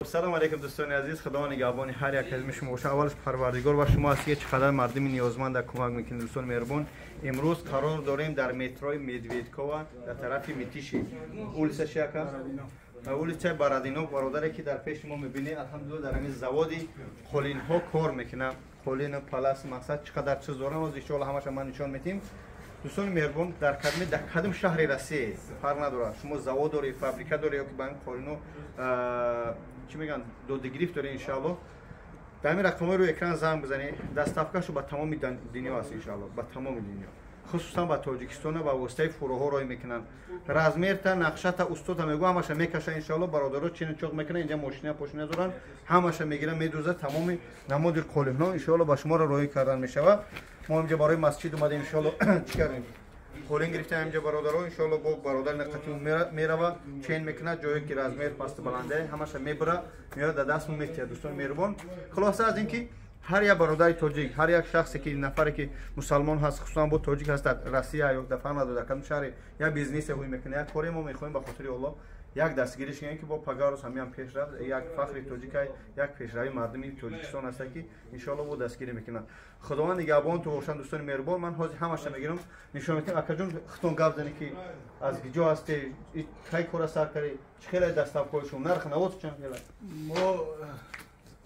Салом алейкум, дӯстони азиз. Худо нигаҳбони ҳар як аз шумо боша. Аввалаш Парвардигор ва шумо аст, ки чӣ қадар мардуми ниёзманда кӯмак мекунед. Дӯстони меҳрубон, имрӯз қарор дорем дар метрои Медведкова, дар тарафи Митиши, улица чияка, улица Бородино. Бародаре ки дар пеши мо мебинед, алҳамдулилла, дар ҳамин заводи қолинҳо кор мекунад. Қолину палас, мақсад, чӣ қадар чиз дорам, оз иншоалло ҳамаша ман нишон медиҳем. Дӯстони меҳрубон, дар кадом шаҳри Россия фарқ надорад, шумо завод доред, фабрика доред ё ки ба ҳамин қолино, чӣ мегӯянд, додигирифт доред, иншоалло дар ҳамин рақамҳои рӯи экран занг бизанед. Доставкашу ба тамоми дунё аст, иншоалло, ба тамоми дунё, хусусан ба Тоҷикистона ба воситаи фуроҳо роҳӣ мекунанд. Размерта, нақшата, устота мегӯ, ҳамаша мекаша, иншоалло. Бародаро чину чоқ мекунанд, инҷа мошина пошина доранд, ҳамаша мегиранд, медӯзад. Тамоми намуди қолинҳо иншоалло ба шуморо роҳӣ кардан мешавад. Мо инҷа барои масҷид омадем, иншоалло. Чӣ кардем? Қолин гирифтем инҷа, бародаро. Иншоалло, бо бародар нақати мерава, чен мекунад, ҷое ки размер пасту баланде, ҳамаша мебура, меояд, дар дастмон метиҳад. Дӯстони меҳрубон, хулоса аз ин ки ҳар як бародари тоҷик, ҳар як шахсе ки, нафаре ки мусалмон ҳаст, хусусан бо тоҷик ҳаст, дар Россия ё дар фарқ надорад, дар кадом шаҳре як бизнесе ҳуй мекунад, як коре, мо мехоҳем ба хотири Аллоҳ як дастгириш кунем, ки бо пагарӯз ҳамиам пеш рафт, як фахри тоҷикай, як пешравии мардуми Тоҷикистон аста, ки иншоалло бо дастгирӣ мекунанд. Худованд нигаҳбонту бошанд. Дӯстони меҳрубон, ман ҳозир ҳамаша мегирам, нишон медиҳам. Акаҷон, худтон гап занед, ки аз киҷо ҳасте, кай кора сар кардӣ, чӣ хеле доставкаҳои шумо, нарх навод чанд хела? Мо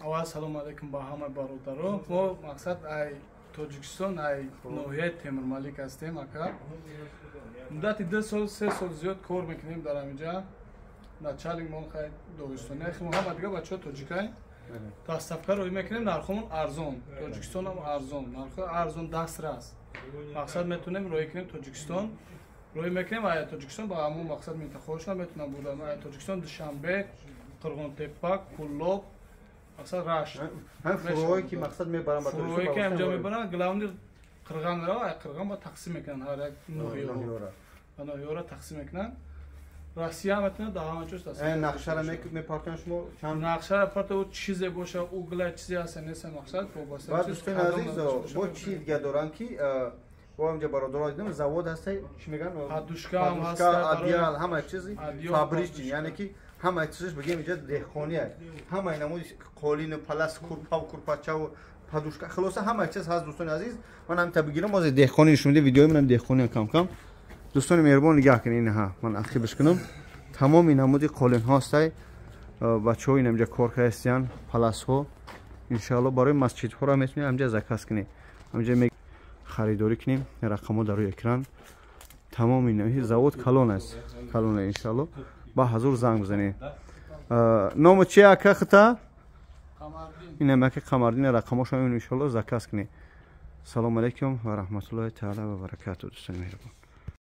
аввал салому алайкум ба ҳама бародаро. Мо, мақсад, ай Тоҷикистон, ай ноҳияи Темурмалик ҳастем, ака. Муддати 2 сол, 3 сол зиёд кор мекунем дар ҳаминҷа. Начальник мон хай догистони, ҳама дига бачаҳо тоҷикай. Доставка роҳӣ мекунем, нархомон арзон, Тоҷикистонам арзон, нархо арзон, дастрас. Мақсад, метавонем роҳӣ кунем Тоҷикистон, роҳӣ мекунем ай Тоҷикистон ба ҳамон, мақсад, минтақаҳошон метавонам бурдан ай Тоҷикистон: Душанбе, Қурғонтеппа, Куллоб, мақсад, Рашт. Ҳам фуроҳое ки, мақсад, мебаранд ба Фуроҳое ки ҳамҷо мебаранд, главный Қирғанро, ай Қирған ба тақсим мекунанд, ҳар як ноҳияҳо, ба ноҳияҳоро тақсим мекунанд. Россия метавонад дар ҳама ҷост. Нақшара мепартоянд шумо чанд? Нақшара парто, чизе боша, угла чизе ҳаста, неста, мақсад, вобаста. Баъд, дӯстони азиз, бо чи дига доранд, ки бо ҳамҷа бародаро дидам, завод ҳаста, чӣ мегӯянд, подушка, одеял, ҳама чизи фабричный, яъне ки ҳама чизаш, бигем, инҷа деҳқония, ҳамаи намуди қолину палас, курпаву курпачаву подушка, хулоса, ҳама чиз ҳаст. Дӯстони азиз, ман ҳамита бигирам, бозе деҳқони нишон видеои манам, деҳқони кам кам. Дӯстони меҳрубон, нигаҳ кунед, инҳа ман ақибаш кунам, тамоми намуди қолинҳо ҳастай. Бачаҳо ин ҳамҷа кор кардастиянд, паласҳо. Иншоалло, барои масҷидҳоро метавонед ҳамҷа заказ кунед, ҳамҷа харидорӣ кунем. Рақамҳо дар рӯи экран. Тамоми завод калон аст, калон. Иншоалло, ба ҳазур занг бизанед. Ному чи, ака, хита? Инам ака Қамардин, рақамҳошо иншоалло заказ кунед. Салому алайкум ва раҳматуллоҳи таала ва баракату, дӯстони меҳрубон.